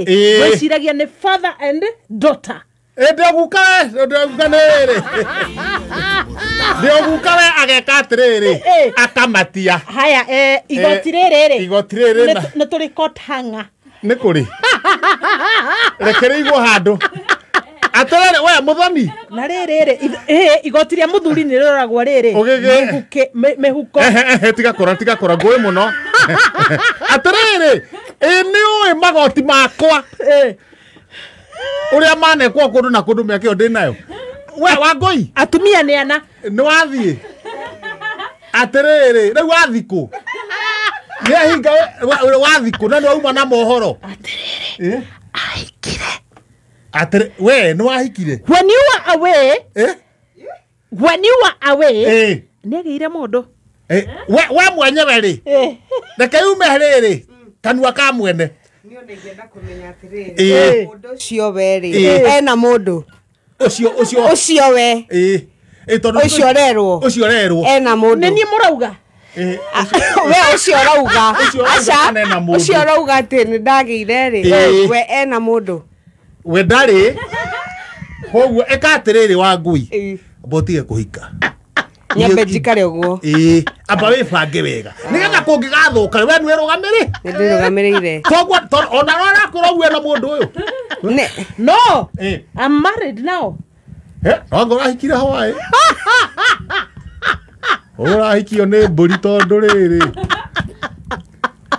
Gwĩciragia nĩ father and daughter. Ndĩoguka we, ndĩoguka nĩ rĩrĩ. Ndĩoguka we ageka atĩrĩrĩ, akamatia. Haya, igoti rĩrĩ rĩ. Igoti rĩrĩ na Nĩ tũrĩ court hanger. Nĩ kũrĩ. Reke rĩigwo handũ. Atĩrĩrĩ we mũthoni. Na rĩrĩ rĩ, igoti rĩa mũthuri nĩ rĩroragwo rĩrĩ. Mĩhuko. Tiga kũra, tiga kũra, ngũĩ mũno. Atĩrĩrĩ, ĩ nĩ ũĩ magoti makwa. Ũrĩa manekwo kũndũ na kũndũ mĩaka ĩyo ndĩ nayo. We Wangũi. Atumia nĩ ana. Nĩ wathiĩ. Atĩrĩrĩ, rĩu wathiĩ kũ? Nĩ ahinga wathiĩ kũ na nĩ wauma na mohoro. Atĩrĩrĩ. Ahikire. Atĩrĩ, we nĩ wahikire. When you were away. When you were away. Nĩ agĩire mũndũ. We mwenyewe rĩ. Reke yume rĩrĩ. Kanua ka mwene. Niĩ ona ingĩenda kũmenya atĩrĩrĩ, mũndũ ũcio we rĩ, ena mũndũ. Ũcio we. Ũcio ũrerwo. Ũcio ũrerwo. Ena mũndũ. Nĩ niĩ mũrauga. We ũcio ũrauga. Aca, ũcio ũrauga atĩ nĩ ndagĩire rĩ, we ena mũndũ. We ndarĩ. Koguo ĩka atĩrĩrĩ Wangũi. Amba ũtige kũhika. Nyambe njikare ũguo. Amba wĩbange wega. Nĩgetha kũngĩgathũka we nĩwe rũgamĩrĩ. Nĩ ndĩrũgamĩrĩire. Koguo ona ũrakwĩra ũguo ena mũndũ ũyũ. No. I'm married now. Anga ũrahikire Hawaii. Ũrahikio nĩ mbũri tondũ rĩrĩ.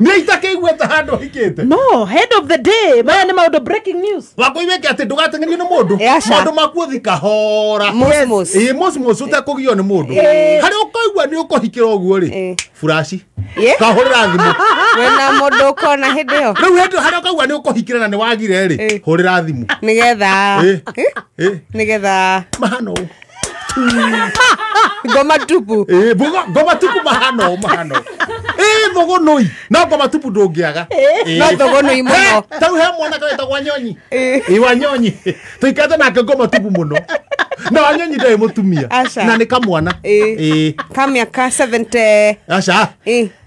Nĩ itakĩiguĩte handũ hikĩte. No, head of the day. Maya nĩ maũndũ breaking news. Wangũi wĩke atĩ ndũgateng'erio nĩ mũndũ. Maũndũ maku ũthi kahora. Mosmos. Mosmos ũtekũgio nĩ mũndũ. Harĩa ũkaigua nĩ ũkũhikĩra ũguo rĩ. Furashi. Kahũrĩra thimũ. Wĩna mũndũ ũkona hĩndĩ ĩyo. Rĩu hĩndĩ harĩa ũkaigua nĩ ũkũhikĩra na nĩ wagire rĩ. Hũrĩra thimũ. Nĩgetha. Nĩgetha. Mahano. Ngoma tupu. Ngoma tupu mahano, mahano. Thũgũnũi. No ngoma tupu ndũngĩaga. No thũgũnũi mũno. Tau he mwanake wĩtagwo Wanyonyi. Wanyonyi. Tũikarĩte nake ngoma tupu mũno. Na Wanyonyi ndarĩ mũtumia. Na nĩ kamwana. Ka mĩaka 70. Aca.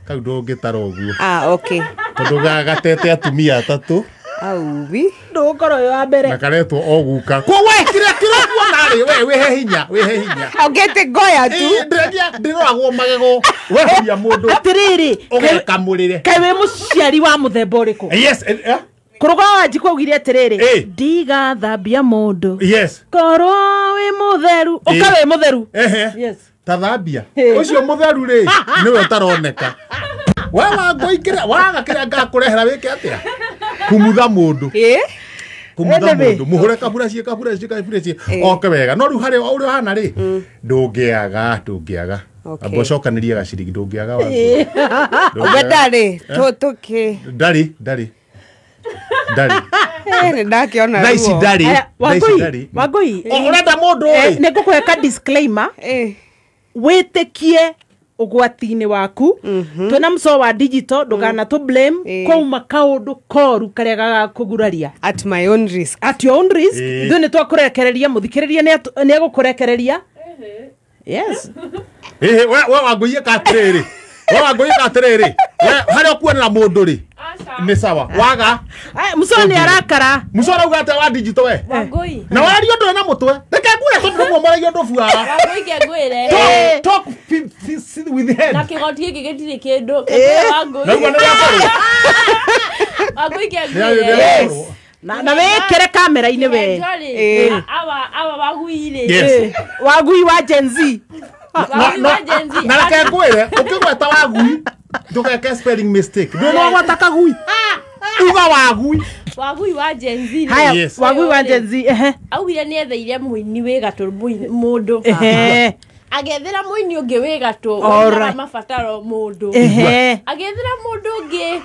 Kau ndũngĩtara ũguo. Okay. Tondũ gatete atumia atatũ. Aubi. Ndũgũkorwo wĩ wa mbere. Na karetwo o guka. Kwa we kĩrĩa kĩrĩa kuona rĩ, we wĩhe hinya, wĩhe hinya. Ũngĩte ngoya tu. Ndĩroragwo magego. Weheria mũndũ. Atĩrĩrĩ, ũgekamũrĩre. Kaĩ wĩ mũciari wa mũthemba ũrĩkũ? Yes. Kũrũga wa Wanjikũ augire atĩrĩrĩ, ndigathambia mũndũ. Yes. Korwo wĩ mũtheru. Ũka wĩ mũtheru. Yes. Ta thambia. Ũcio mũtheru rĩ, nĩwe ũtaroneka. We Wangũi kĩrĩa waga kĩrĩa ngakũrehera wĩke atĩa? Kumutha mũndũ. Kumutha mũndũ. Mũhũre kaburaci kaburaci kaburaci oke wega. No rĩu harĩa ũrĩa ũhana rĩ, ndũngĩaga, ndũngĩaga. Amba ũcokanĩrie gaciringi ndũngĩaga Wangũi. We ndarĩ, tũkĩ. Ndarĩ, ndarĩ. Ndarĩ. Nĩ ndakĩona ruo. Thaa ici ndarĩ. Wangũi, Wangũi. Ũrenda mũndũ rĩ. Nĩ ngũkũhe ka disclaimer. Wĩtĩkie ũgwati-inĩ waku. Twĩna mũco wa digital, ndũkana tũ blame kwauma kaũndũ koru karĩa gagakũguraria. At my own risk. At your own risk. Ithuĩ nĩ twakũrekereria, mũthikĩrĩria nĩ egũkũrekereria. Yes. We Wangũi ĩka atĩrĩrĩ. We Wangũi ĩka atĩrĩrĩ. We harĩa ũkuonera mũndũ rĩ. Nĩ sawa. Waga. Mũco nĩ arakara. Mũco arauga atĩa wa digital we? Wangũi. Na waria ũndũ na mũtwe. Reke ngwĩre tondũ nĩguo maragia ũndũ buara. Wangũi ke ngwĩre. Talk with head. Na kĩgoti gĩkĩ gĩtirĩ kĩndũ. Wangũi. Naigua nĩ rĩakorwo. Wangũi ke ngwĩre. Na wĩkĩre kamera-inĩ we. Awa Wangũi rĩ. Yes. Wangũi wa Gen Z. Na reke ngwĩre, ũkĩgweta Wangũi ndũgeke spelling mistake. Ndũĩ wagweta kagui. Uga Wangũi. Wangũi wa Gen Z. Haya, Wangũi wa Gen Z. Augire nĩ etheire mũini wĩ gatũ mũndũ. Agethera mũini ũngĩ wĩ gatũ wĩna mabataro mũndũ. Agethera mũndũ ũngĩ.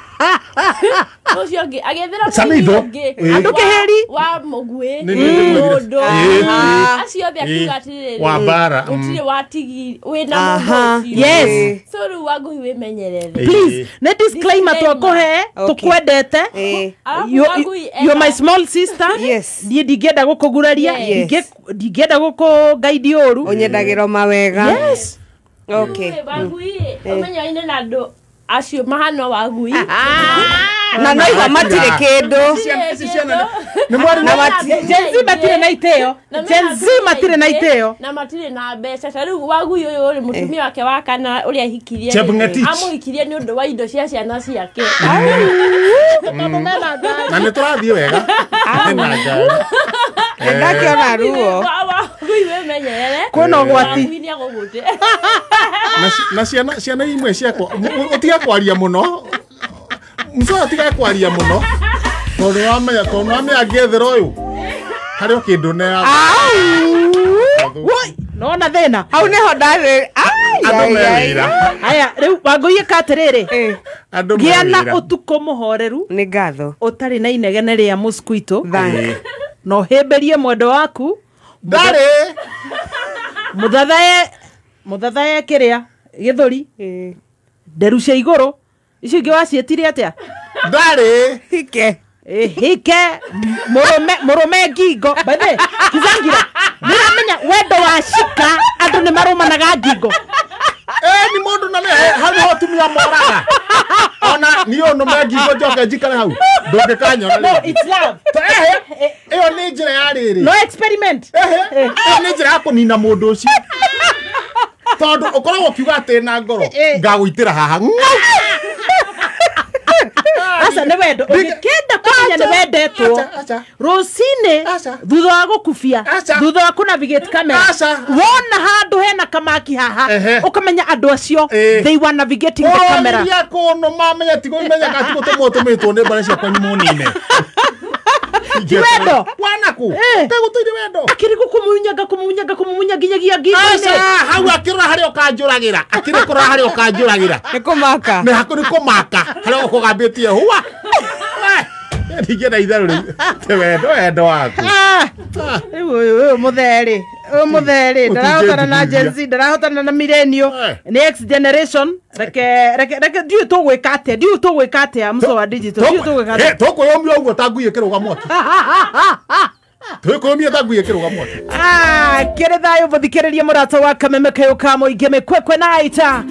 Ũcio ũngĩ agethera mũini ũngĩ. Andũ kĩheri. Wa mũguĩ. Mũndũ. Acio othe akiuga atĩrĩrĩ. Wa mbara. Gũtirĩ watigi wĩna mũndũ ũcio. Yes. So rĩu Wangũi wĩmenyerere. Please, nĩ disclaimer twakũhe, tũkwendete. You're my small sister. Yes. Niĩ ndingĩenda gũkũguraria, ndingĩenda gũkũgaidi ũru. Ũnyendagĩra mawega. Yes. Okay. Wangũi, ũmenyaine na andũ Acio mahana wagui. Na no igua matirĩ kĩndũ. Nĩ mwari Na Gen Z matirĩ na itĩo. Gen Z matirĩ na itĩo. Na matirĩ na mbeca. Ta rĩu wagui ũyũ rĩ mũtumia wake wa kana ũrĩa ahikirie. Amũhikirie nĩ ũndũ wa indo cia ciana ciake. Na nĩ tũrathiĩ wega. Na ngari. Ndakĩona ruo. Wagui wĩmenyerere. Kwĩna ũgwati. Wagui nĩagũgũte. Na ciana imwe ciakwa ũtige kwaria mũno. Msoa ũtige kwaria mũno. Tondũ wamenya angĩethera ũyũ. Harĩ o kĩndũ ne. Woi, nona thĩna. Hau nĩho ndarĩ. Andũ me wĩra. Aya, rĩu Wangũi ĩka atĩrĩrĩ. Andũ me Gĩa na wĩra. ũtukũ mũhoreru. Nĩ ngatho. Ũtarĩ na inegene rĩa mosquito. Na ũhĩmbĩrie mwendo waku. Ndarĩ. Mũthathaye kĩrĩa gĩthũri. Nderu cia igũrũ. Icio ingĩ waciĩtire atĩa? Ndarĩ. Hike. Hike mũrũme ngingo. By the way, Kizangira, nĩũramenya wendo wa cika andũ nĩ marũmanaga ngingo. Ni mũndũ na hau nĩho atumia moraga. Ona niĩ ũnũme ngingo njoke njikare hau. Ndũngĩkanyona. No, it's love. Ĩyo nĩ njĩra ya rĩrĩ. No experiment. Ĩyo nĩ njĩra ya kũnina mũndũ ũcio. Tondũ ũkoragwo ũkiuga atĩ na ngoro ngagũitĩra haha. Aca nĩ wendo. Ũngĩkenda kũmenya nĩ wendetwo. Rũcinĩ thutha wa gũkubia, thutha wa kũ-navigate camera, wona handũ hena kamaki haha, ũkamenya andũ acio they were navigating the camera. Ũrĩa kũnũ mamenya tigo imenyaga tigo tũmwe tũmĩtwo nĩ mbarĩ ciakwa mũnine. Ti wendo. Wanaku. Tegũtũire wendo. Akĩrĩ gũkũmunyaga kũmunyaga kũmumunya nginyagia ngingo-inĩ. Aca, hau akĩrora harĩa ũkanjũragĩra. Akĩrĩ kũrora harĩa ũkanjũragĩra. Nĩ kũmaka. Nĩ hakũ nĩ kũmaka. Harĩa ũkũgambĩtie hua. Ningĩ na itherũ rĩu. Ti wendo wendo waku. Rĩu ũyũ mũtherĩ. Ũyũ mũtherĩ ndarahotana na Gen Z, ndarahotana na millennial, nĩ X generation. Reke ndiũĩ tũgwĩka atĩa, ndiũĩ tũgwĩka atĩa mũco wa digital, ndiũĩ tũgwĩka atĩa. Tũkwĩyũmia ũguo ta ngui ĩkĩrũga mwaki. Tũkwĩyũmia ta ngui ĩkĩrũga mwaki. Kĩrĩ thayũ mũthikĩrĩrie mũrata wa Kameme kayũ ka mũingĩ mĩkwekwe na aita.